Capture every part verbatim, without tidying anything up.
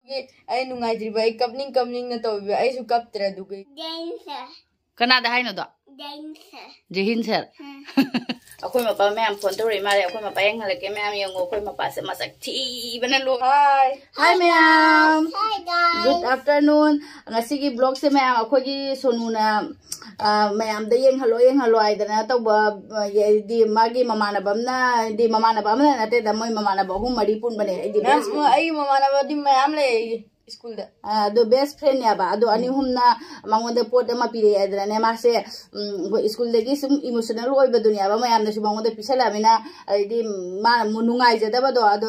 ꯑꯩ ꯅꯨꯡꯉꯥꯏꯇ꯭ꯔꯤꯕ, ꯑꯩ ꯀꯞꯅꯤꯡ ꯀꯞꯅꯤꯡꯅ ꯇꯧꯔꯤꯕ, ꯑꯩꯁꯨ ꯀꯞꯇ꯭ꯔꯦ꯫ ꯑꯗꯨꯒ ꯗꯦꯟꯁꯔ꯫ ꯀꯅꯥꯗ ꯍꯥꯏꯅꯣꯗꯣ? ꯗꯦꯟꯁꯔ꯫ ꯖꯤꯍꯤꯟ ꯁꯔ꯫ ꯑꯩꯈꯣꯏ ꯃꯄꯥ ꯃꯌꯥꯝ ꯐꯣꯟ ꯇꯧꯔꯛꯏ ꯃꯥꯜꯂꯦ꯫ ꯑꯩꯈꯣꯏ ꯃꯄꯥ ꯌꯦꯡꯍꯜꯂꯛꯀꯦ꯫ ꯃꯌꯥꯝ ꯌꯦꯡꯉꯣ, ꯑꯩꯈꯣꯏ ꯃꯄꯥꯁꯦ ꯃꯁꯛ ꯊꯤꯕꯅ ꯂꯣꯏ. ꯍꯥꯏ. ꯍꯥꯏ ꯃꯌꯥꯝ. Hi guys. Good afternoon. ꯉꯁꯤꯒꯤ vlogꯁꯦ ꯃꯌꯥꯝ ꯑꯩꯈꯣꯏꯒꯤ ꯁꯣꯅꯨꯅ ꯃꯌꯥꯝꯗ ꯌꯦꯡꯍꯜꯂꯣ ꯌꯦꯡꯍꯜꯂꯣ ꯍꯥꯏꯗꯅ ꯇꯧꯕ, ꯍꯥꯏꯗꯤ ꯃꯥꯒꯤ ꯃꯃꯥꯟꯅꯕ ꯑꯃꯅ, ꯍꯥꯏꯗꯤ ꯃꯃꯥꯟꯅꯕ ꯑꯃꯅ ꯅꯠꯇꯦꯗ, ꯃꯣꯏ ꯃꯃꯥꯟꯅꯕ ꯑꯍꯨꯝ ꯃꯔꯤ ꯄꯨꯟꯕꯅꯦ꯫ ꯑꯩꯗꯤ ꯑꯩꯒꯤ ꯃꯃꯥꯟꯅꯕꯗꯤ ꯃꯌꯥꯝ ꯂꯩ ꯑꯩꯒꯤ ꯁ꯭ꯀꯨꯜꯗ꯫ ꯑꯗꯣ best friendꯅꯦꯕ꯫ ꯑꯗꯣ ꯑꯅꯤ ꯑꯍꯨꯝꯅ ꯃꯉꯣꯟꯗ ꯄꯣꯠ ꯑꯃ ꯄꯤꯔꯛꯑꯦ ꯍꯥꯏꯗꯅꯅꯦ, ꯃꯥꯁꯦ ꯁ꯭ꯀꯨꯜꯗꯒꯤ ꯁꯨꯝ emotional ꯑꯣꯏꯕꯗꯨꯅꯦꯕ, ꯃꯌꯥꯝꯅꯁꯨ ꯃꯉꯣꯟꯗ ꯄꯤꯁꯜꯂꯛꯑꯃꯤꯅ꯫ ꯑꯗꯩꯗꯤ ꯃꯥ ꯅꯨꯡꯉꯥꯏꯖꯗꯕꯗꯣ꯫ ꯑꯗꯣ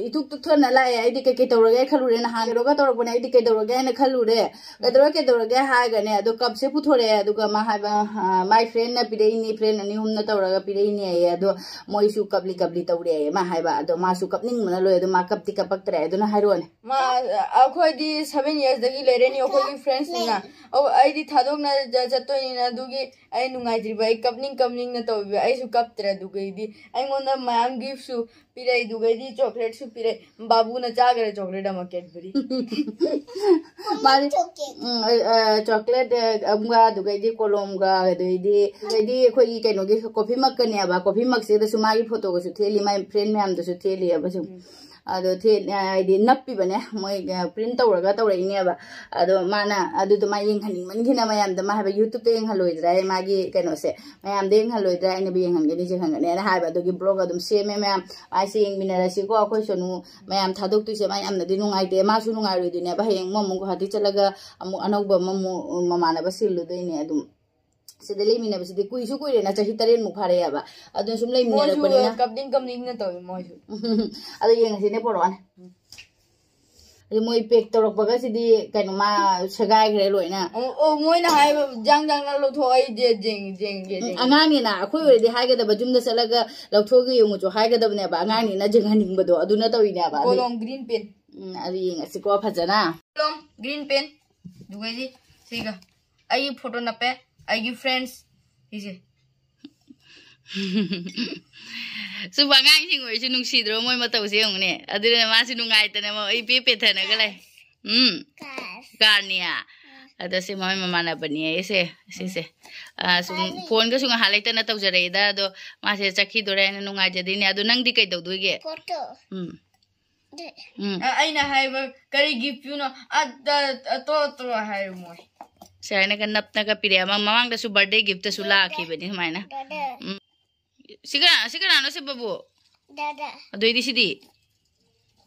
ꯏꯇꯨꯛ ꯇꯨꯛꯊꯣꯟꯅ ꯂꯥꯛꯑꯦ꯫ ꯑꯩꯗꯤ ꯀꯩꯀꯩ ꯇꯧꯔꯒꯦ ꯈꯜꯂꯨꯔꯦ, ꯅꯍꯥꯟ ꯀꯩꯅꯣꯒ ꯇꯧꯔꯛꯄꯅꯦ, ꯑꯩꯗꯤ ꯀꯩꯗꯧꯔꯒꯦ ꯍꯥꯏꯅ ꯈꯜꯂꯨꯔꯦ꯫ ꯀꯩꯗꯧꯔꯦ ꯀꯩꯗꯧꯔꯒꯦ ꯍꯥꯏꯔꯒꯅꯦ, ꯑꯗꯣ cupꯁꯦ ꯄꯨꯊꯣꯔꯛꯑꯦ꯫ ꯑꯗꯨꯒ ꯃꯥ ꯍꯥꯏꯕ, "My friendꯅ ꯄꯤꯔꯛꯏꯅꯤ, friend ꯑꯅꯤ ꯑꯍꯨꯝꯅ ꯇꯧꯔꯒ ꯄꯤꯔꯛꯏꯅꯦ" ꯍꯥꯏꯌꯦ꯫ ꯑꯗꯣ ꯃꯣꯏꯁꯨ ꯀꯞꯂꯤ ꯀꯞꯂꯤ ꯇꯧꯔꯦ ꯃꯥ ꯍꯥꯏꯕ꯫ ꯑꯗꯣ ꯃꯥꯁꯨ ꯀꯞꯅꯤꯡꯕꯅ ꯂꯣꯏ꯫ ꯑꯗꯣ ꯃꯥ ꯀꯞꯇꯤ ꯀꯞꯄꯛꯇ꯭ꯔꯦ꯫ ꯑꯗꯨꯅ ꯍꯥꯏꯔꯛꯑꯣꯅꯦ꯫ ꯃꯥ ꯑꯩꯈꯣꯏꯗꯤ seven yearsꯗꯒꯤ ꯂꯩꯔꯦꯅꯤ, ꯑꯩꯈꯣꯏꯒꯤ friendsꯅꯤꯅ꯫ ꯑꯩꯗꯤ ꯊꯥꯗꯣꯛꯅ ꯆꯠꯇꯣꯏꯅꯤꯅ, ꯑꯗꯨꯒꯤ ꯑꯩ ꯅꯨꯡꯉꯥꯏꯇ꯭ꯔꯤꯕ, ꯑꯩ ꯀꯞꯅꯤꯡ ꯀꯞꯅꯤꯡꯅ ꯇꯧꯔꯤꯕ꯫ ꯑꯩꯁꯨ ꯀꯞꯇ꯭ꯔꯦ꯫ ꯑꯗꯨꯒꯩꯗꯤ ꯑꯩꯉꯣꯟꯗ ꯃꯌꯥꯝ giftꯁꯨ ꯄꯤꯔꯛꯏ, ꯑꯗꯨꯒꯩꯗꯤ chocolateꯁꯨ ꯄꯤꯔꯛꯏ꯫ ꯕꯥꯕꯨꯅ ꯆꯥꯈ꯭ꯔꯦ chocolate ꯑꯃ, Cadbury꯫ ꯃꯥꯗꯤ ꯎꯝ, chocolate ꯑꯃꯒ, ꯑꯗꯨꯒꯩꯗꯤ ꯀꯣꯂꯣꯝꯒ, ꯑꯗꯩꯗꯤ ꯑꯗꯩꯗꯤ ꯑꯩꯈꯣꯏꯒꯤ ꯀꯩꯅꯣꯒꯤ coffee mugꯀꯅꯦꯕ꯫ Coffee mugꯁꯤꯗꯁꯨ ꯃꯥꯒꯤ photoꯒꯁꯨ ꯊꯦꯠꯂꯤ, ꯃꯥꯏ friend ꯃꯌꯥꯝꯗꯁꯨ ꯊꯦꯠꯂꯤꯑꯕ ꯁꯨꯝ꯫ ꯑꯗꯣ ꯊꯦꯠ ꯍꯥꯏꯗꯤ ꯅꯞꯄꯤꯕꯅꯦ, ꯃꯣꯏ print ꯇꯧꯔꯒ ꯇꯧꯔꯛꯏꯅꯦꯕ꯫ ꯑꯗꯣ ꯃꯥꯅ ꯑꯗꯨꯗꯣ ꯃꯥ ꯌꯦꯡꯍꯟꯅꯤꯡꯃꯟꯈꯤꯅ ꯃꯌꯥꯝꯗ ꯃꯥ ꯍꯥꯏꯕ, YouTubeꯇ ꯌꯦꯡꯍꯜꯂꯣꯏꯗ꯭ꯔꯥ ꯃꯥꯒꯤ ꯀꯩꯅꯣꯁꯦ, ꯃꯌꯥꯝꯗ ꯌꯦꯡꯍꯜꯂꯣꯏꯗ꯭ꯔꯥ, ꯑꯩꯅꯕꯨ ꯌꯦꯡꯍꯟꯒꯅꯤ ꯌꯦꯡꯍꯟꯒꯅꯤꯅ ꯍꯥꯏꯕ꯫ ꯑꯗꯨꯒꯤ vlog ꯑꯗꯨꯝ ꯁꯦꯝꯃꯦ ꯃꯌꯥꯝ꯫ ꯃꯥꯏꯁꯦ ꯌꯦꯡꯃꯤꯟꯅꯔꯁꯤꯀꯣ꯫ ꯑꯩꯈꯣꯏ ꯁꯣꯅꯨ ꯃꯌꯥꯝ ꯊꯥꯗꯣꯛꯇꯣꯏꯁꯦ ꯃꯥ ꯌꯥꯝꯅꯗꯤ ꯅꯨꯡꯉꯥꯏꯇꯦ, ꯃꯥꯁꯨ ꯅꯨꯡꯉꯥꯏꯔꯣꯏꯗꯣꯏꯅꯦꯕ꯫ ꯍꯌꯦꯡ ꯑꯃꯨꯛ ꯑꯃꯨꯛ ꯒꯨꯍꯥꯇꯤ ꯆꯠꯂꯒ ꯑꯃꯨꯛ ꯑꯅꯧꯕ ꯑꯃꯃꯨꯛ ꯃꯃꯥꯟꯅꯕ ꯁꯤꯜꯂꯨꯗꯣꯏꯅꯦ꯫ ꯑꯗꯨꯝ ꯁꯤꯗ ꯂꯩꯃꯤꯟꯅꯕꯁꯤꯗꯤ ꯀꯨꯏꯁꯨ ꯀꯨꯏꯔꯦꯅ, ꯆꯍꯤ ꯇꯔꯦꯠꯃꯨꯛ ꯐꯥꯔꯛꯑꯦꯕ꯫ ꯑꯗꯨꯅ ꯁꯨꯝ ꯂꯩꯃꯤꯟꯅꯔꯛꯄꯅꯤꯅ꯫ ꯃꯣꯏꯁꯨ ꯀꯞꯅꯤꯡ ꯀꯞꯅꯤꯡꯅ ꯇꯧꯋꯤ ꯃꯣꯏꯁꯨ꯫ ꯑꯗꯣ ꯌꯦꯡꯉꯁꯤꯅꯦ, ꯄꯣꯔꯛꯑꯣꯅꯦ꯫ ꯑꯗꯨ ꯃꯣꯏ pack ꯇꯧꯔꯛꯄꯒꯁꯤꯗꯤ ꯀꯩꯅꯣ, ꯃꯥ ꯁꯦꯒꯥꯏꯈ꯭ꯔꯦ ꯂꯣꯏꯅ꯫ ꯑꯣ, ꯑꯣ, ꯃꯣꯏꯅ ꯍꯥꯏꯕ ꯖꯥꯡ ꯖꯥꯡ ꯂꯧꯊꯣꯛꯑꯣ, ꯑꯩ ꯖꯦ-, ꯖꯦꯡ-, ꯖꯦꯡ-, ꯖꯦꯡ-, ꯎꯝ, ꯖꯦꯡ-꯫ ꯑꯉꯥꯡꯅꯤꯅ ꯑꯩꯈꯣꯏ ꯑꯣꯏꯔꯗꯤ ꯍꯥꯏꯒꯗꯕ, ꯌꯨꯝꯗ ꯆꯠꯂꯒ ꯂꯧꯊꯣꯛꯑꯒ ꯌꯦꯡꯉꯨꯆꯣ ꯍꯥꯏꯒꯗꯕꯅꯦꯕ꯫ ꯑꯉꯥꯡꯅꯤꯅ ꯌꯦꯡꯍꯟꯅꯤꯡꯕꯗꯣ ꯑꯗꯨꯅ ꯇꯧꯔꯤꯅꯦꯕ꯫ ꯑꯗꯨ, ꯀꯣꯂꯣꯝ green pen꯫ ꯎꯝ, ꯑꯗꯨ ꯌꯦꯡꯉꯁꯤꯀꯣ ꯐꯖꯅ꯫ ꯀꯣꯂꯣꯝ green pen꯫ ꯑꯗꯨꯒꯩꯗꯤ ꯁꯤꯒ ꯑꯩꯒꯤ photo ꯅꯞꯄꯦ, ꯑꯩꯒꯤ friends ꯁꯤꯁꯦ꯫ ꯁꯨꯝ ꯑꯉꯥꯡꯁꯤꯡ ꯑꯣꯏꯔꯁꯨ ꯅꯨꯡꯁꯤꯗ꯭ꯔꯣ ꯃꯣꯏ ꯃꯇꯧꯁꯦ ꯌꯦꯡꯉꯨꯅꯦ꯫ ꯑꯗꯨꯅ ꯃꯥꯁꯨ ꯅꯨꯡꯉꯥꯏꯇꯅ ꯃꯥ ꯏꯄꯦ ꯄꯦꯊꯅꯒ ꯂꯩ꯫ ꯎꯝ꯫ ꯀꯥꯔꯅꯤꯌꯥ꯫ ꯑꯗꯣ ꯁꯤ ꯃꯣꯏ ꯃꯃꯥꯟꯅꯕꯅꯤ ꯑꯩꯁꯦ꯫ ꯁꯤꯁꯦ꯫ ꯑꯥ, ꯁꯨꯝ ꯐꯣꯟꯒꯁꯨ ꯉꯥꯏꯍꯥꯛ ꯂꯩꯇꯅ ꯇꯧꯖꯔꯛꯏꯗ꯫ ꯑꯗꯣ ꯃꯥꯁꯦ ꯆꯠꯈꯤꯗꯣꯔꯦ ꯍꯥꯏꯅ ꯅꯨꯡꯉꯥꯏꯖꯗꯣꯏꯅꯦ꯫ ꯑꯗꯣ ꯅꯪꯗꯤ ꯀꯩꯗꯧꯗꯣꯏꯒꯦ? ꯎꯝ꯫ ꯎꯝ꯫ ꯑ, ꯑꯩꯅ ꯍꯥꯏꯕ ꯀꯔꯤ ꯒꯤꯐ ꯄꯤꯌꯨꯅꯣ? ꯑ, ꯇꯣ ꯇꯣ ꯍꯥꯏꯔꯨ ꯃꯣꯏ꯫ ꯁꯦ ꯍꯥꯏꯅꯒ ꯅꯞꯅꯒ ꯄꯤꯔꯛꯑꯦ꯫ ꯃꯃꯥꯡꯗꯁꯨ ꯕꯥꯔꯗꯦ ꯒꯤꯐꯇꯁꯨ ꯂꯥꯛꯈꯤꯕꯅꯤ ꯁꯨꯃꯥꯏꯅ꯫ ꯎꯝ꯫ ꯁꯤ ꯀꯅꯥ-, ꯁꯤ ꯀꯅꯥꯅꯣ ꯁꯤ ꯕꯕꯨ? ꯗꯥꯗꯥ꯫ ꯑꯗꯨꯏꯗꯤ ꯁꯤꯗꯤ?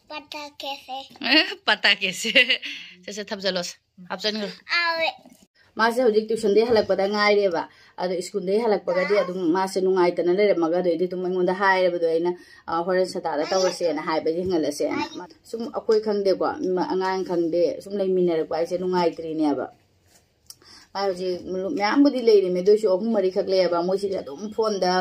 ꯄꯇꯥ ꯀꯦꯁꯦ꯫ ꯄꯇꯥ ꯀꯦꯁꯦ꯫ ꯁꯦ, ꯁꯦ, ꯊꯝꯖꯜꯂꯣ ꯁꯦ꯫ ꯍꯥꯞꯆꯟꯈ꯭ꯔꯣ꯫ ꯃꯥꯁꯦ ꯍꯧꯖꯤꯛ ꯇ꯭ꯌꯨꯁꯟꯗꯩ ꯍꯜꯂꯛꯄꯗ ꯉꯥꯏꯔꯦꯕ꯫ ꯑꯗꯣ ꯁ꯭ꯀꯨꯜꯗꯩ ꯍꯜꯂꯛꯄꯒꯗꯤ ꯑꯗꯨꯝ ꯃꯥꯁꯦ ꯅꯨꯡꯉꯥꯏꯇꯅ ꯂꯩꯔꯝꯃꯒ ꯑꯗꯨꯏꯗꯤ ꯑꯗꯨꯝ ꯑꯩꯉꯣꯟꯗ ꯍꯥꯏꯔꯕꯗꯣ ꯑꯩꯅ, ꯑ, ꯍꯣꯔꯦꯟ ꯁꯇꯥꯗ ꯇꯧꯔꯁꯦꯅ ꯍꯥꯏꯕ ꯌꯦꯡꯍꯜꯂꯁꯦꯅ꯫ ꯁꯨꯝ ꯑꯩꯈꯣꯏ ꯈꯪꯗꯦꯀꯣ, ꯃ-, ꯑꯉꯥꯡ ꯈꯪꯗꯦ, ꯁꯨꯝ ꯂꯩꯃꯤꯟꯅꯔꯛꯄ ꯍꯥꯏꯁꯦ ꯅꯨꯡꯉꯥꯏꯇ꯭ꯔꯤꯅꯦꯕ꯫ ꯃꯥ ꯍꯧꯖꯤꯛ ꯃꯌꯥꯝꯕꯨꯗꯤ ꯂꯩꯔꯤꯃꯦ, ꯑꯗꯨ ꯑꯣꯏꯁꯨ ꯑꯍꯨꯝ ꯃꯔꯤꯈꯛ ꯂꯩꯌꯦꯕ꯫ ꯃꯣꯏꯁꯤꯗꯤ ꯑꯗꯨꯝ ꯐꯣꯟꯗ,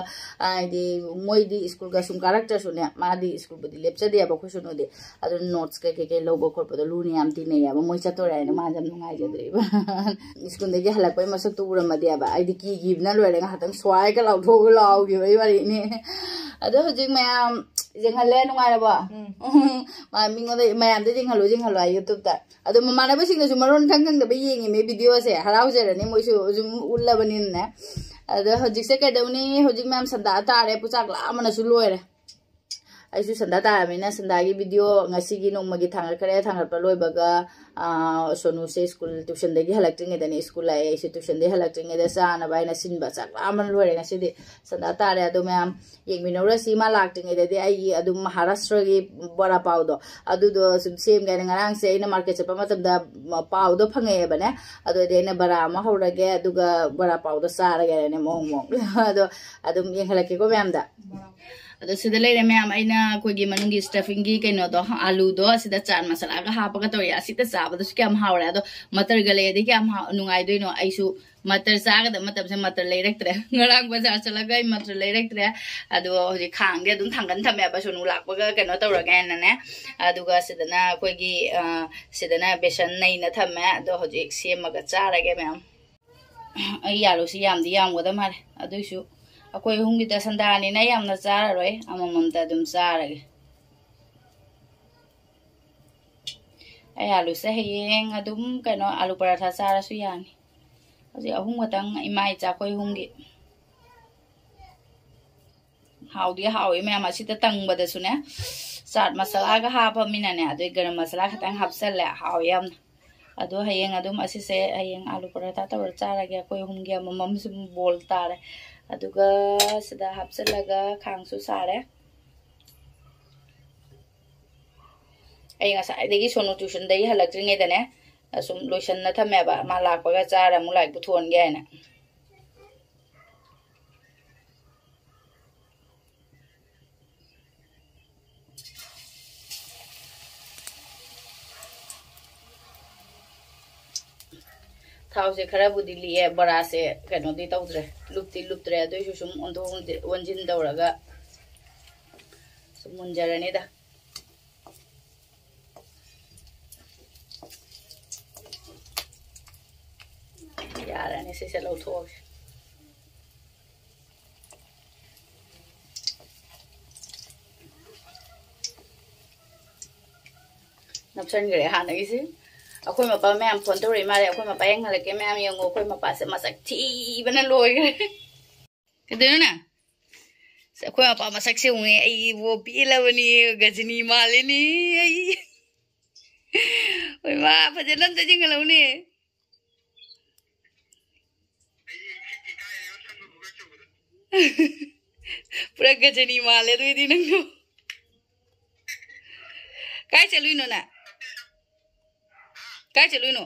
ꯍꯥꯏꯗꯤ ꯃꯣꯏꯗꯤ ꯁ꯭ꯀꯨꯜꯒ ꯁꯨꯝ ꯀꯥꯔꯛꯇ꯭ꯔꯁꯨꯅꯦ, ꯃꯥꯗꯤ ꯁ꯭ꯀꯨꯜꯕꯨꯗꯤ ꯂꯦꯞꯆꯗꯦꯕ ꯑꯩꯈꯣꯏ ꯁꯣꯅꯨꯗꯤ꯫ ꯑꯗꯨ ꯅꯣꯠꯁ ꯀꯩ ꯀꯩ ꯀꯩ ꯂꯧꯕ ꯈꯣꯠꯄꯗꯣ ꯂꯨꯅ ꯌꯥꯝ ꯇꯤꯟꯅꯩꯌꯦꯕ꯫ ꯃꯣꯏ ꯆꯠꯇꯣꯔꯦ ꯍꯥꯏꯅ ꯃꯥꯁꯦ ꯌꯥꯝ ꯅꯨꯡꯉꯥꯏꯖꯗ꯭ꯔꯤꯕ꯫ ꯁ꯭ꯀꯨꯜꯗꯒꯤ ꯍꯜꯂꯛꯄꯩ ꯃꯁꯛꯇꯣ ꯎꯔꯝꯃꯗꯤꯕ ꯑꯩꯗꯤ ꯀꯤꯈꯤꯕꯅ ꯂꯣꯏꯔꯦ꯫ ꯉꯥꯏꯍꯥꯛꯇꯪ ꯁ꯭ꯋꯥꯏꯒ ꯂꯥꯎꯊꯣꯛꯑꯒ ꯂꯥꯎꯈꯤꯕꯒꯤ ꯋꯥꯔꯤꯅꯤ꯫ ꯑꯗꯣ ꯍꯧꯖꯤꯛ ꯃꯌꯥꯝ ꯌꯦꯡꯍꯜꯂꯦ, ꯅꯨꯡꯉꯥꯏꯔꯕꯣ? ꯎꯝ꯫ ꯃꯥ ꯃꯤꯉꯣꯟꯗ, ꯃꯌꯥꯝꯗ ꯌꯦꯡꯍꯜꯂꯣ, ꯌꯦꯡꯍꯜꯂꯣ ꯍꯥꯏ YouTube-ꯇ꯫ ꯑꯗꯣ ꯃꯃꯥꯟꯅꯕꯁꯤꯡꯅꯁꯨ ꯃꯔꯣꯟ ꯈꯪ ꯈꯪꯗꯕ ꯌꯦꯡꯉꯤꯃꯦ video-ꯁꯦ, ꯍꯔꯥꯎꯖꯔꯅꯤ ꯃꯣꯏꯁꯨ ꯑꯗꯨꯝ ꯎꯠꯂꯕꯅꯤꯅꯅꯦ꯫ ꯑꯗꯣ ꯍꯧꯖꯤꯛꯁꯦ ꯀꯩꯗꯧꯅꯤ? ꯍꯧꯖꯤꯛ ꯃꯌꯥꯝ ꯁꯟꯗꯥ ꯇꯥꯔꯦ, ꯄꯨꯆꯥꯛ ꯂꯥꯝꯕꯅꯁꯨ ꯂꯣꯏꯔꯦ꯫ ꯑꯩꯁꯨ ꯁꯟꯗꯥ ꯇꯥꯔꯕꯅꯤꯅ ꯁꯟꯗꯥꯒꯤ video ꯉꯁꯤꯒꯤ ꯅꯣꯡꯃꯒꯤ ꯊꯥꯡꯒꯠꯈ꯭ꯔꯦ꯫ ꯊꯥꯡꯒꯠꯄ ꯂꯣꯏꯕꯒ, ꯑꯥ, ꯁꯣꯅꯨꯁꯦ ꯁ꯭ꯀꯨꯜ ꯇ꯭ꯌꯨꯁꯟꯗꯒꯤ ꯍꯜꯂꯛꯇ꯭ꯔꯤꯉꯩꯗꯅꯦ, ꯁ꯭ꯀꯨꯜ ꯂꯥꯛꯑꯦ꯫ ꯑꯩꯁꯨ ꯇ꯭ꯌꯨꯁꯟꯗꯒꯤ ꯍꯜꯂꯛꯇ꯭ꯔꯤꯉꯩꯗ ꯆꯥꯅꯕ ꯍꯥꯏꯅ ꯁꯤꯟꯕ ꯆꯥꯛ ꯂꯥꯝꯕꯅ ꯂꯣꯏꯔꯦ ꯉꯁꯤꯗꯤ꯫ ꯁꯟꯗꯥ ꯇꯥꯔꯦ꯫ ꯑꯗꯣ ꯃꯌꯥꯝ ꯌꯦꯡꯃꯤꯟꯅꯧꯔꯁꯤ꯫ ꯃꯥ ꯂꯥꯛꯇ꯭ꯔꯤꯉꯩꯗꯗꯤ ꯑꯩꯒꯤ ꯑꯗꯨꯝ ꯃꯍꯥꯔꯥꯁꯇ꯭ꯔꯒꯤ ꯕꯣꯔꯥ ꯄꯥꯎꯗꯣ, ꯑꯗꯨꯗꯣ ꯁꯨꯝ ꯁꯦꯝꯒꯦ ꯍꯥꯏꯅ ꯉꯔꯥꯡꯁꯦ ꯑꯩꯅ ꯃꯥꯔꯀꯦꯠ ꯆꯠꯄ ꯃꯇꯝꯗ ꯃ-, ꯄꯥꯎꯗꯣ ꯐꯪꯉꯛꯑꯦꯕꯅꯦ꯫ ꯑꯗꯨꯗꯤ ꯑꯩꯅ ꯕꯔꯥ ꯑꯃ ꯍꯧꯔꯒꯦ, ꯑꯗꯨꯒ ꯕꯣꯔꯥ ꯄꯥꯎꯗꯣ ꯆꯥꯔꯒꯦ ꯍꯥꯏꯅꯅꯦ, ꯃꯑꯣꯡ ꯃꯑꯣꯡ꯫ ꯑꯗꯣ ꯑꯗꯨꯝ ꯌꯦꯡꯍꯜꯂꯛꯀꯦꯀꯣ ꯃꯌꯥꯝꯗ꯫ ꯑꯗꯣ ꯁꯤꯗ ꯂꯩꯔꯦ ꯃꯌꯥꯝ, ꯑꯩꯅ ꯑꯩꯈꯣꯏꯒꯤ ꯃꯅꯨꯡꯒꯤ stuffing-ꯒꯤ ꯀꯩꯅꯣꯗꯣ, ꯑꯂꯨꯗꯣ ꯑꯁꯤꯗ ꯆꯥꯠ ꯃꯁꯥꯂꯥꯒ ꯍꯥꯞꯄꯒ ꯇꯧꯔꯤ꯫ ꯑꯁꯤꯗ ꯆꯥꯕꯗꯁꯨ ꯀꯌꯥꯝ ꯍꯥꯎꯔꯦ꯫ ꯑꯗꯣ ꯃꯇꯔꯒ ꯂꯩꯔꯗꯤ ꯀꯌꯥꯝ ꯍꯥꯎ-, ꯅꯨꯡꯉꯥꯏꯗꯣꯏꯅꯣ꯫ ꯑꯩꯁꯨ ꯃꯇꯔ ꯆꯥꯒꯗꯕ ꯃꯇꯝꯁꯦ ꯃꯇꯔ ꯂꯩꯔꯛꯇ꯭ꯔꯦ꯫ ꯉꯔꯥꯡ ꯕꯖꯥꯔ ꯆꯠꯂꯒ ꯑꯩ ꯃꯇꯔ ꯂꯩꯔꯛꯇ꯭ꯔꯦ꯫ ꯑꯗꯣ ꯍꯧꯖꯤꯛ ꯈꯥꯡꯗꯤ ꯑꯗꯨꯝ ꯊꯥꯡꯒꯠ ꯊꯝꯃꯦꯕ, ꯁꯣꯅꯨ ꯂꯥꯛꯄꯒ ꯀꯩꯅꯣ ꯇꯧꯔꯒꯦ ꯍꯥꯏꯅꯅꯦ꯫ ꯑꯗꯨꯒ ꯁꯤꯗꯅ ꯑꯩꯈꯣꯏꯒꯤ, ꯑ, ꯁꯤꯗꯅ ꯕꯦꯁꯟ ꯅꯩꯅ ꯊꯝꯃꯦ꯫ ꯑꯗꯣ ꯍꯧꯖꯤꯛ ꯁꯦꯝꯃꯒ ꯆꯥꯔꯒꯦ ꯃꯌꯥꯝ꯫ ꯑꯩ ꯌꯥꯜꯂꯨꯁꯤ ꯌꯥꯝꯗꯤ ꯌꯥꯝꯒꯗꯕ ꯃꯥꯜꯂꯦ꯫ ꯑꯗꯨꯏꯁꯨ ꯑꯩꯈꯣꯏ ꯑꯍꯨꯝꯒꯤꯗ ꯁꯟꯗꯥꯅꯤꯅ ꯌꯥꯝꯅ ꯆꯥꯔꯔꯣꯏ, ꯑꯃꯃꯝꯇ ꯑꯗꯨꯝ ꯆꯥꯔꯒꯦ꯫ ꯑꯩ ꯑꯥꯂꯨꯁꯦ ꯍꯌꯦꯡ ꯑꯗꯨꯝ, ꯀꯩꯅꯣ, ꯑꯥꯂꯨ ꯄꯔꯥꯊꯥ ꯆꯥꯔꯁꯨ ꯌꯥꯅꯤ꯫ ꯍꯧꯖꯤꯛ ꯑꯍꯨꯝ ꯈꯛꯇꯪ, ꯏꯃꯥ ꯏꯆꯥ ꯑꯩꯈꯣꯏ ꯑꯍꯨꯝꯒꯤ꯫ ꯍꯥꯎꯗꯤ ꯍꯥꯎꯋꯤ ꯃꯌꯥꯝ꯫ ꯑꯁꯤꯗ ꯇꯪꯕꯗꯁꯨꯅꯦ, ꯆꯥꯠ ꯃꯁꯥꯂꯥꯒ ꯍꯥꯞꯄꯃꯤꯅꯅꯦ, ꯑꯗꯨꯏ ꯒꯔꯝ ꯃꯁꯥꯂꯥ ꯈꯤꯇꯪ ꯍꯥꯞꯆꯜꯂꯦ, ꯍꯥꯎꯋꯤ ꯌꯥꯝꯅ꯫ ꯑꯗꯣ ꯍꯌꯦꯡ ꯑꯗꯨꯝ ꯑꯁꯤꯁꯦ, ꯍꯌꯦꯡ ꯑꯥꯂꯨ ꯄꯔꯥꯊꯥ ꯇꯧꯔ ꯆꯥꯔꯒꯦ꯫ ꯑꯩꯈꯣꯏ ꯑꯍꯨꯝꯒꯤ ꯑꯃꯃꯝ ꯁꯨꯝ ꯕꯣꯜ ꯇꯥꯔꯦ꯫ ꯑꯗꯨꯒ ꯁꯤꯗ ꯍꯥꯞꯆꯜꯂꯒ ꯈꯥꯡꯁꯨ ꯁꯥꯔꯦ꯫ ꯑꯩ ꯉꯁꯥꯏꯗꯒꯤ ꯁꯣꯅꯨ ꯇ꯭ꯌꯨꯁꯟꯗꯒꯤ ꯍꯜꯂꯛꯇ꯭ꯔꯤꯉꯩꯗꯅꯦ, ꯑꯁꯨꯝ ꯂꯣꯏꯁꯟꯅ ꯊꯝꯃꯦꯕ, ꯃꯥ ꯂꯥꯛꯄꯒ ꯆꯥꯔ ꯑꯃꯨꯛ ꯂꯥꯏꯔꯤꯛ ꯄꯨꯊꯣꯛꯍꯟꯒꯦ ꯍꯥꯏꯅ꯫ ꯊꯥꯎꯁꯦ ꯈꯔꯕꯨꯗꯤ ꯂꯤꯛꯑꯦ, ꯕꯣꯔꯥꯁꯦ ꯀꯩꯅꯣꯗꯤ ꯇꯧꯗ꯭ꯔꯦ, ꯂꯨꯞꯇꯤ ꯂꯨꯞꯇ꯭ꯔꯦ, ꯑꯗꯨꯏꯁꯨ ꯁꯨꯝ ꯑꯣꯟꯊꯣꯛ ꯑꯣꯟꯖꯤꯟ ꯇꯧꯔꯒ ꯁꯨꯝ ꯃꯨꯟꯖꯔꯅꯤꯗ꯫ ꯌꯥꯔꯅꯤ, ꯁꯤꯁꯦ ꯂꯧꯊꯣꯛꯑꯒꯦ꯫ ꯅꯞꯁꯟꯈ꯭ꯔꯦ ꯍꯥꯟꯅꯒꯤꯁꯦ꯫ ꯑꯩꯈꯣꯏ ꯃꯄꯥ ꯃꯌꯥꯝ ꯐꯣꯟ ꯇꯧꯔꯛꯏ ꯃꯥꯜꯂꯦ꯫ ꯑꯩꯈꯣꯏ ꯃꯄꯥ ꯌꯦꯡꯍꯜꯂꯛꯀꯦ ꯃꯌꯥꯝ, ꯌꯦꯡꯉꯣ꯫ ꯑꯩꯈꯣꯏ ꯃꯄꯥꯁꯦ ꯃꯁꯛ ꯊꯤꯕꯅ ꯂꯣꯏꯈ꯭ꯔꯦ꯫ ꯀꯩꯗꯧꯅꯣ ꯅꯪ? ꯑꯁ, ꯑꯩꯈꯣꯏ ꯃꯄꯥ ꯃꯁꯛꯁꯦ ꯌꯦꯡꯉꯨꯅꯦ꯫ ꯑꯩꯕꯨ ꯄꯦꯜꯂꯕꯅꯤ, ꯒꯖꯅꯤ ꯃꯥꯜꯂꯦꯅꯦ꯫ ꯑꯩ, ꯍꯣꯏ ꯃꯥ, ꯐꯖꯅ ꯑꯝꯇ ꯌꯦꯡꯍꯜꯂꯧꯅꯦ꯫ ꯄꯨꯔꯥ ꯒꯖꯅꯤ ꯃꯥꯜꯂꯦ ꯑꯗꯨꯏꯗꯤ ꯅꯪꯗꯣ꯫ ꯀꯥꯏ ꯆꯠꯂꯨꯏꯅꯣ ꯅꯪ? ꯀꯥꯏ ꯆꯠꯂꯨꯏꯅꯣ?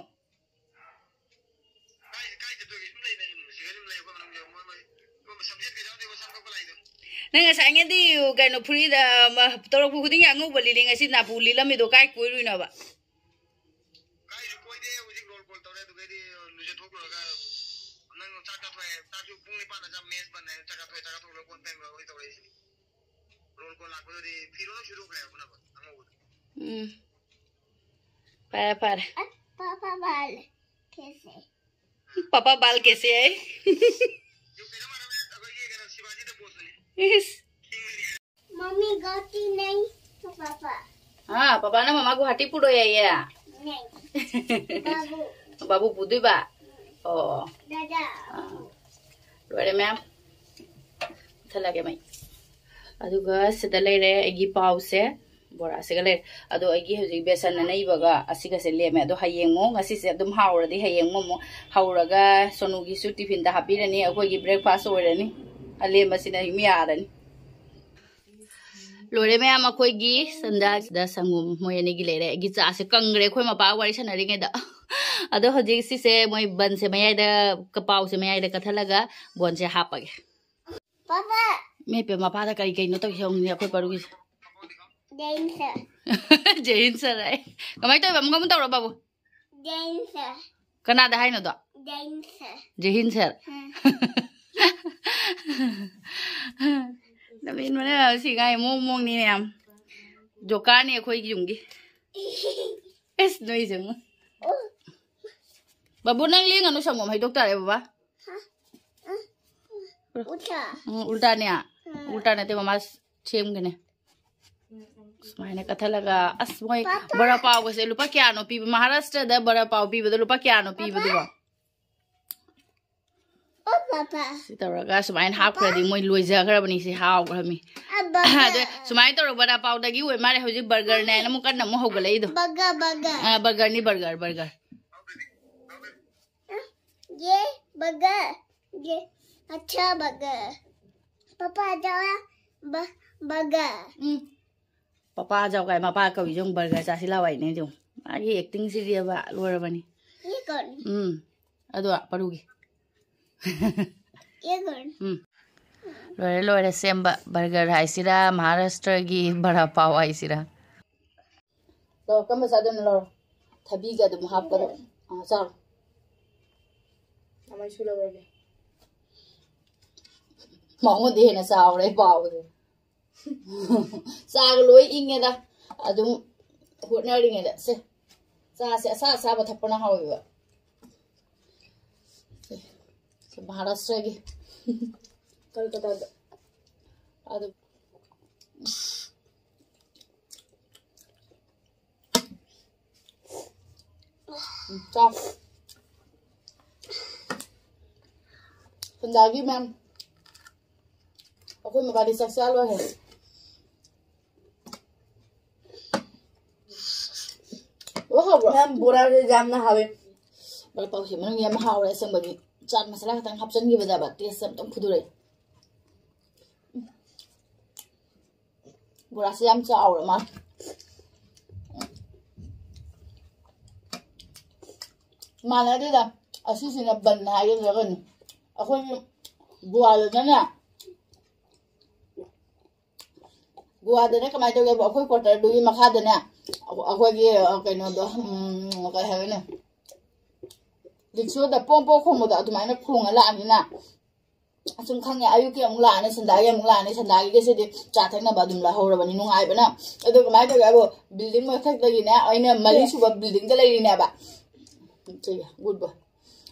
ꯅꯪ ꯉꯁꯥꯏꯉꯩꯗꯤ ꯀꯩꯅꯣ ꯐꯨꯔꯤꯠ, ꯑ, ꯃ-, ꯇꯧꯔꯛꯄ ꯈꯨꯗꯤꯡꯒꯤ ꯑꯉꯧꯕ ꯂꯤꯠꯂꯤ, ꯉꯁꯤ ꯅꯥꯄꯨ ꯂꯤꯠꯂꯝꯃꯤꯗꯣ ꯀꯥꯏ ꯀꯣꯏꯔꯨꯏꯅꯣꯕ? ꯀꯥꯏꯁꯨ ꯀꯣꯏꯗꯦ, ꯍꯧꯖꯤꯛ ꯔꯣꯜ ꯀꯣꯜ ꯇꯧꯔꯦ, ꯑꯗꯨꯒꯩꯗꯤ ꯂꯨꯖꯊꯣꯛꯂꯨꯔꯒ ꯅꯪ ꯆꯥꯛ ꯆꯥꯊꯣꯛꯑꯦ, ꯆꯥꯛꯁꯨ ꯄꯨꯡ ꯅꯤꯄꯥꯟꯗ ꯆꯥꯛ ꯃꯦꯁ ꯕꯟ ꯍꯥꯏꯅ ꯆꯥꯛ ꯆꯥꯊꯣꯛꯑꯦ, ꯆꯥꯛ ꯆꯥꯊꯣꯛꯂꯒ ꯀꯣꯟ ꯐꯦꯡꯕ ꯍꯣꯏ ꯇꯧꯔꯛꯏꯁꯤꯅꯤ꯫ ꯔꯣꯜ ꯀꯣꯜ ꯂꯥꯛꯄꯗꯨꯗꯤ ꯐꯤꯔꯣꯜ ꯂꯣꯏ ꯁꯨꯗꯣꯛꯈ꯭ꯔꯦ ꯄꯨꯝꯅꯃꯛ ꯑꯉꯧꯕꯗꯣ꯫ ꯎꯝ꯫ ꯐꯔꯦ, ꯐꯔꯦ꯫ पापा बाल कैसे? पापा बाल कैसे है? ꯏꯁ꯫ ꯃꯝꯃꯤ ꯒꯨꯍꯥꯇꯤ ꯅꯩ ꯄꯥꯄꯥ꯫ ꯑꯥ, ꯄꯥꯄꯥꯅ ꯃꯃꯥ ꯒꯨꯍꯥꯇꯤ ꯄꯨꯗꯣꯏ ꯍꯥꯏꯌꯦ꯫ ꯅꯩ꯫ ꯕꯥꯕꯨ꯫ ꯕꯥꯕꯨ ꯄꯨꯗꯣꯏꯕ? ꯑꯣ꯫ ꯗꯥꯗꯥ꯫ ꯑꯥ꯫ ꯂꯣꯏꯔꯦ ꯃꯌꯥꯝ꯫ ꯃꯨꯊꯠꯂꯒꯦ ꯃꯩ꯫ ꯑꯗꯨꯒ ꯁꯤꯗ ꯂꯩꯔꯦ ꯑꯩꯒꯤ ꯄꯥꯎꯁꯦ꯫ ꯕꯣꯔꯥꯁꯤꯒ ꯂꯩꯔꯦ꯫ ꯑꯗꯣ ꯑꯩꯒꯤ ꯍꯧꯖꯤꯛ ꯕꯦꯁꯟ ꯑꯅꯩꯕꯒ ꯑꯁꯤꯒꯁꯦ ꯂꯦꯝꯃꯦ꯫ ꯑꯗꯣ ꯍꯌꯦꯡꯃꯨꯛ, ꯉꯁꯤꯁꯦ ꯑꯗꯨꯝ ꯍꯥꯎꯔꯗꯤ ꯍꯌꯦꯡꯃꯨꯛ ꯑꯃꯨꯛ ꯍꯧꯔꯒ ꯁꯣꯅꯨꯒꯤꯁꯨ ꯇꯤꯐꯤꯟꯗ ꯍꯥꯞꯄꯤꯔꯅꯤ꯫ ꯑꯩꯈꯣꯏꯒꯤ ꯕ꯭ꯔꯦꯛꯐꯥꯁ ꯑꯣꯏꯔꯅꯤ꯫ ꯑꯂꯦꯝꯕꯁꯤꯅ ꯑꯗꯨꯝ ꯌꯥꯔꯅꯤ꯫ ꯂꯣꯏꯔꯦ ꯃꯌꯥꯝ, ꯑꯩꯈꯣꯏꯒꯤ ꯁꯟꯗꯥꯁꯤꯗ ꯁꯪꯒꯣꯝ ꯃꯣꯏ ꯑꯅꯤꯒꯤ ꯂꯩꯔꯦ꯫ ꯑꯩꯒꯤ ꯆꯥꯁꯦ ꯀꯪꯈ꯭ꯔꯦ ꯑꯩꯈꯣꯏ ꯃꯄꯥ ꯋꯥꯔꯤ ꯁꯥꯟꯅꯔꯤꯉꯩꯗ꯫ ꯑꯗꯣ ꯍꯧꯖꯤꯛ ꯁꯤꯁꯦ ꯃꯣꯏ ꯕꯟꯁꯦ ꯃꯌꯥꯏꯗ, ꯄꯥꯎꯁꯦ ꯃꯌꯥꯏꯗ ꯀꯠꯊꯠꯂꯒ ꯕꯣꯟꯁꯦ ꯍꯥꯞꯄꯒꯦ꯫ ꯄꯥꯄꯥ꯫ ꯃꯦꯄꯦ ꯃꯄꯥꯗ ꯀꯔꯤ ꯀꯩꯅꯣ ꯇꯧꯁꯦ ꯍꯪꯉꯤ ꯑꯩꯈꯣꯏ ꯄꯔꯨꯒꯤꯁꯦ꯫ ꯖꯦꯟꯁ꯫ ꯖꯦꯍꯤꯟ ꯁꯔ ꯍꯥꯏ꯫ ꯀꯃꯥꯏꯅ ꯇꯧꯋꯦꯕ? ꯑꯃꯨꯛ ꯑꯃꯨꯛ ꯇꯧꯔꯣ ꯕꯥꯕꯨ꯫ ꯖꯦꯟꯁ꯫ ꯀꯅꯥꯗ ꯍꯥꯏꯅꯣꯗꯣ? ꯖꯦꯟꯁ꯫ ꯖꯦꯍꯤꯟ ꯁꯔ꯫ ꯎꯝ꯫ ꯅꯃꯤꯟ ꯃꯅꯥ ꯁꯤ ꯉꯥꯏ ꯃꯣꯡ ꯃꯣꯡꯅꯤ ꯃꯌꯥꯝ꯫ ꯖꯣꯀꯥꯔꯅꯤ ꯑꯩꯈꯣꯏꯒꯤ ꯌꯨꯝꯒꯤ꯫ ꯑꯦꯁ ꯅꯣꯏꯁꯦ ꯑꯃꯨꯛ꯫ ꯕꯥꯕꯨ ꯅꯪ ꯂꯦꯡꯒꯅꯨ ꯁꯪꯒꯣꯝ ꯍꯩꯗꯣꯛ ꯇꯥꯔꯦ ꯕꯕꯥ꯫ ꯎꯜꯇꯥ꯫ ꯎꯝ, ꯎꯜꯇꯥꯅꯦ꯫ ꯎꯜꯇꯥ ꯅꯠꯇꯦ ꯃꯃꯥ ꯁꯦꯝꯒꯅꯦ꯫ ꯁꯨꯃꯥꯏꯅ ꯀꯠꯊꯠꯂꯒ ꯑꯁ ꯃꯣꯏ ꯕꯣꯔꯥ ꯄꯥꯎꯒꯁꯦ ꯂꯨꯄꯥ ꯀꯌꯥꯅꯣ ꯄꯤꯕ? ꯃꯍꯥꯔꯥꯁꯇ꯭ꯔꯗ ꯕꯣꯔꯥ ꯄꯥꯎ ꯄꯤꯕꯗꯣ ꯂꯨꯄꯥ ꯀꯌꯥꯅꯣ ꯄꯤꯕꯗꯨꯕꯣ? ꯑꯣ ꯄꯥꯄꯥ꯫ ꯁꯤ ꯇꯧꯔꯒ ꯁꯨꯃꯥꯏꯅ ꯍꯥꯞꯈ꯭ꯔꯗꯤ ꯃꯣꯏ ꯂꯣꯏꯖꯈ꯭ꯔꯕꯅꯤ꯫ ꯁꯤ ꯍꯥꯎꯈ꯭ꯔꯕꯅꯤ꯫ ꯑꯗꯣ ꯁꯨꯃꯥꯏꯅ ꯇꯧꯔꯒ ꯕꯣꯔꯥ ꯄꯥꯎꯗꯒꯤ ꯑꯣꯏ ꯃꯥꯜꯂꯦ ꯍꯧꯖꯤꯛ ꯕꯔꯒꯔꯅꯦꯅ ꯑꯃꯨꯛ ꯀꯟꯅ ꯑꯃꯨꯛ ꯍꯧꯒꯠꯂꯛꯏꯗꯣ꯫ Burger burger. ꯑꯥ, ꯕꯔꯒꯔꯅꯤ, ꯕꯔꯒꯔ, ꯕꯔꯒꯔ꯫ ये बर्गर। ये अच्छा बर्गर। पापा जाओ। ब- बर्गर। ꯎꯝ꯫ ꯄꯄꯥ ꯖꯥꯎ ꯀꯥꯏ ꯃꯄꯥ ꯀꯧꯏꯁꯦ ꯑꯃꯨꯛ ꯕꯔꯒꯔ ꯆꯥꯁꯤ ꯂꯥꯎ ꯍꯥꯏꯅꯦ ꯌꯦꯡꯉꯨ꯫ ꯃꯥꯒꯤ ꯑꯦꯛꯇꯤꯡꯁꯤꯗꯤꯕ ꯂꯣꯏꯔꯕꯅꯤ꯫ ये कौन? ꯎꯝ꯫ ꯑꯗꯣ ꯄꯔꯨꯒꯤ꯫ ये कौन? ꯎꯝ꯫ ꯂꯣꯏꯔꯦ ꯂꯣꯏꯔꯦ ꯁꯦꯝꯕ ꯕꯔꯒꯔ ꯍꯥꯏꯁꯤꯔꯥ ꯃꯍꯥꯔꯥꯁꯇ꯭ꯔꯒꯤ ꯕꯔꯥ ꯄꯥꯎ ꯍꯥꯏꯁꯤꯔꯥ꯫ ꯂꯧꯔꯣ, ꯀꯔꯝꯕ ꯆꯥꯗꯣꯏꯅꯣ ꯂꯧꯔꯣ꯫ ꯊꯕꯤꯒ ꯑꯗꯨꯝ ꯍꯥꯞꯄꯗ꯫ ꯑꯥ, ꯆꯥꯔꯣ꯫ ꯀꯃꯥꯏ ꯁꯨ ꯂꯧꯔꯒꯦ? ꯃꯉꯣꯟꯗ ꯍꯦꯟꯅ ꯆꯥꯎꯔꯦ ꯄꯥꯎꯗꯣ꯫ ꯆꯥꯒ ꯂꯣꯏ ꯏꯪꯉꯦꯗ꯫ ꯑꯗꯨꯝ ꯍꯣꯠꯅꯔꯤꯉꯩꯗ꯫ ꯁꯦ, ꯆꯥꯁꯦ ꯑꯁꯥ ꯑꯁꯥꯕ ꯊꯛꯄꯅ ꯍꯥꯎꯋꯦꯕ꯫ ꯁꯦ, ꯁꯦ ꯃꯍꯥꯔꯥꯁꯇ꯭ꯔꯒꯤ꯫ ꯀꯜꯀꯇꯥꯗ꯫ ꯑꯗꯨ ꯆꯥꯎ꯫ ꯁꯟꯗꯥꯒꯤ ꯃꯌꯥꯝ ꯑꯩꯈꯣꯏ ꯃꯕꯥꯅꯤ ꯆꯥꯛ ꯆꯥ ꯂꯣꯏꯔꯦ꯫ ꯂꯣꯏ ꯍꯥꯎꯕ꯭ꯔꯣ? ꯃꯌꯥꯝ ꯕꯣꯔꯥꯁꯦ ꯌꯥꯝꯅ ꯍꯥꯎꯋꯦ꯫ ꯕꯣꯔꯥ ꯄꯥꯎꯁꯦ ꯃꯅꯨꯡ ꯌꯥꯝ ꯍꯥꯎꯔꯦ ꯑꯁꯦꯡꯕꯒꯤ꯫ ꯆꯥꯠ ꯃꯁꯥꯂꯥ ꯈꯛꯇꯪ ꯍꯥꯞꯆꯤꯟꯈꯤꯕꯗꯕ ꯇꯦꯁ ꯑꯝꯇꯪ ꯐꯨꯗꯣꯔꯛꯑꯦ꯫ ꯕꯣꯔꯥꯁꯦ ꯌꯥꯝ ꯆꯥꯎꯔꯦ ꯃꯥ꯫ ꯃꯥꯟꯅꯗꯦꯗ꯫ ꯑꯁꯤꯁꯤꯅ ꯕꯟ ꯍꯥꯏꯒꯗ꯭ꯔꯥ ꯀꯩꯅꯣ꯫ ꯑꯩꯈꯣꯏꯒꯤ ꯒꯣꯋꯥꯗꯅꯅꯦ, ꯒꯣꯋꯥꯗꯅ ꯀꯃꯥꯏꯅ ꯇꯧꯒꯦꯕ? ꯑꯩꯈꯣꯏ ꯀ꯭ꯋꯥꯇꯔꯗꯨꯒꯤ ꯃꯈꯥꯗꯅꯦ, ꯑꯩꯈꯣꯏꯒꯤ, ꯑ, ꯀꯩꯅꯣꯗꯣ, ꯎꯝ, ꯀꯩ ꯍꯥꯏꯒꯅꯤ? ꯔꯤꯛꯁꯣꯗ ꯄꯣꯝ ꯄꯣꯝ ꯈꯣꯡꯕꯗꯣ ꯑꯗꯨꯃꯥꯏꯅ ꯈꯣꯡꯉ ꯂꯥꯛꯑꯅꯤꯅ꯫ ꯑꯁꯨꯝ ꯈꯪꯉꯦ, ꯑꯌꯨꯛꯀꯤ ꯑꯃꯨꯛ ꯂꯥꯛꯑꯅꯤ, ꯁꯟꯗꯥꯒꯤ ꯑꯃꯨꯛ ꯂꯥꯛꯑꯅꯤ, ꯁꯟꯗꯥꯒꯤꯒꯁꯤꯗꯤ ꯆꯥ ꯊꯛꯅꯕ ꯑꯗꯨꯝ ꯂꯧꯍꯧꯔꯕꯅꯤ, ꯅꯨꯡꯉꯥꯏꯕꯅ꯫ ꯑꯗꯨ ꯀꯃꯥꯏꯅ ꯇꯧꯒꯦ ꯍꯥꯏꯕꯨ, ꯕꯤꯜꯗꯤꯡ ꯃꯊꯛꯇꯒꯤꯅꯦ, ꯑꯩꯅ ꯃꯔꯤ ꯁꯨꯕ ꯕꯤꯜꯗꯤꯡꯗ ꯂꯩꯔꯤꯅꯦꯕ꯫ ꯁꯤꯒ, good boy꯫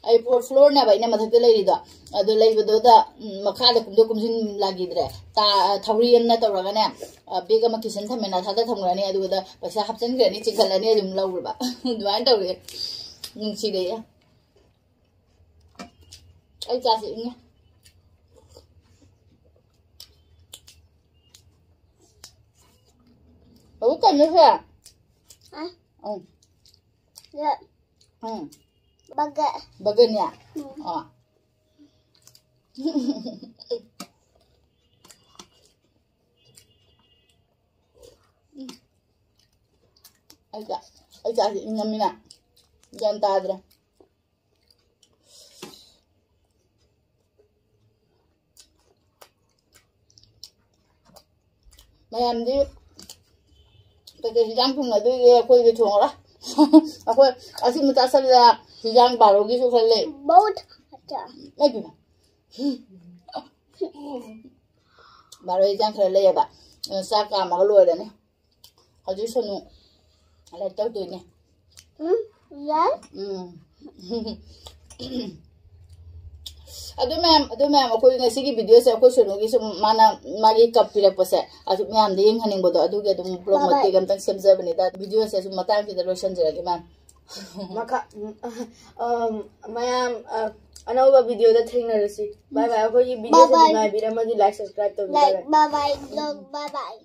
ꯑꯩ fourth floorꯅꯦꯕ ꯑꯩꯅ ꯃꯊꯛꯇ ꯂꯩꯔꯤꯗꯣ꯫ ꯑꯗꯨ ꯂꯩꯕꯗꯨꯗ, ꯎꯝ, ꯃꯈꯥꯗ ꯀꯨꯝꯗꯣꯛ ꯀꯨꯝꯁꯤꯟ ꯂꯥꯛꯈꯤꯗ꯭ꯔꯦ꯫ ꯇꯥ-, ꯊꯧꯔꯤ ꯑꯃꯅ ꯇꯧꯔꯒꯅꯦ, ꯑ, bag ꯑꯃ ꯀꯤꯁꯟ ꯊꯝꯃꯦ, ꯅꯊꯥꯗ ꯊꯝꯈ꯭ꯔꯅꯤ, ꯑꯗꯨꯒ ꯄꯩꯁꯥ ꯍꯥꯞꯆꯤꯟꯈ꯭ꯔꯅꯤ, ꯆꯤꯡꯈꯠꯂꯅꯤ, ꯑꯗꯨꯝ ꯂꯧꯔꯕ꯫ ꯑꯗꯨꯃꯥꯏꯅ ꯇꯧꯔꯦ꯫ ꯅꯨꯡꯁꯤꯔꯛꯑꯦ꯫ ꯑꯩ ꯆꯥꯁꯦ ꯏꯪꯉꯦ꯫ ꯍꯧꯖꯤꯛ ꯀꯩꯅꯣꯁꯦ? ꯑ? ꯎꯝ꯫ ꯌꯦ꯫ ꯎꯝ꯫ ꯕꯒꯦ꯫ ꯕꯒꯦꯅꯦ? ꯎꯝ꯫ ꯑ꯫ ꯑꯩ ꯆꯥ-, ꯑꯩ ꯆꯥꯁꯦ ꯏꯪꯉꯝꯃꯤꯅ ꯒ꯭ꯌꯥꯟ ꯇꯥꯗ꯭ꯔꯦ꯫ ꯃꯌꯥꯝꯗꯤ ꯀꯩꯀꯩ ꯍꯤꯟꯖꯥꯡ ꯊꯣꯡꯅꯗꯣꯏꯒꯦ? ꯑꯩꯈꯣꯏꯗꯤ ꯊꯣꯡꯉꯔꯣꯏ꯫ ꯑꯩꯈꯣꯏ ꯑꯁꯤꯃ ꯆꯥꯁꯜꯂꯦ, ꯍꯤꯟꯖꯥꯡ ꯕꯥꯔꯣꯒꯤꯁꯨ ꯈꯜꯂꯦ꯫ ꯕꯥꯔꯣ ꯍꯤꯟꯖꯥꯡ ꯈꯔ ꯂꯩꯌꯦꯕ꯫ ꯑ, ꯆꯥꯛ ꯀꯥꯝꯃꯒ ꯂꯣꯏꯔꯅꯤ꯫ ꯍꯧꯖꯤꯛ ꯁꯣꯅꯨ ꯂꯥꯏꯔꯤꯛ ꯇꯧꯗꯣꯏꯅꯦ꯫ ꯎꯝ, ꯌꯥꯏ꯫ ꯎꯝ꯫ ꯑꯗꯨ ꯃꯌꯥꯝ ꯑꯗꯨ ꯃꯌꯥꯝ ꯑꯩꯈꯣꯏ ꯉꯁꯤꯒꯤ ꯚꯤꯗꯤꯑꯣꯁꯦ ꯑꯩꯈꯣꯏ ꯁꯣꯅꯨꯒꯤ ꯁꯨꯝ ꯃꯥꯅ ꯃꯥꯒꯤ ꯀꯞ ꯄꯤꯔꯛꯄꯁꯦ ꯑꯗꯨ ꯃꯌꯥꯝꯗ ꯌꯦꯡꯍꯟꯅꯤꯡꯕꯗꯣ ꯑꯗꯨꯒꯤ ꯑꯗꯨꯝ ꯕ꯭ꯂꯣꯛ ꯃꯇꯦꯛ ꯑꯝꯇꯪ ꯁꯦꯝꯖꯕꯅꯤꯗ, ꯚꯤꯗꯤꯑꯣꯁꯦ ꯁꯨꯝ ꯃꯇꯥꯡꯁꯤꯗ ꯂꯣꯏꯁꯤꯟꯖꯔꯒꯦ ꯃꯌꯥꯝ꯫ ꯃꯈꯥ ꯎꯝ, ꯃꯌꯥꯝ ꯑ, ꯑꯅꯧꯕ ꯚꯤꯗꯤꯑꯣꯗ ꯊꯦꯡꯅꯔꯁꯤ꯫ ꯕꯥꯏ ꯕꯥꯏ꯫ ꯑꯩꯈꯣꯏꯒꯤ ꯚꯤꯗꯤꯑꯣꯁꯦ Bye bye. ꯅꯨꯡꯉꯥꯏꯕꯤꯔꯝꯃꯗꯤ ꯂꯥꯏꯛ ꯁꯕꯁꯀ꯭ꯔꯥꯏꯕ ꯇꯧꯕꯤꯔꯒ Like, bye bye, vlog, bye bye.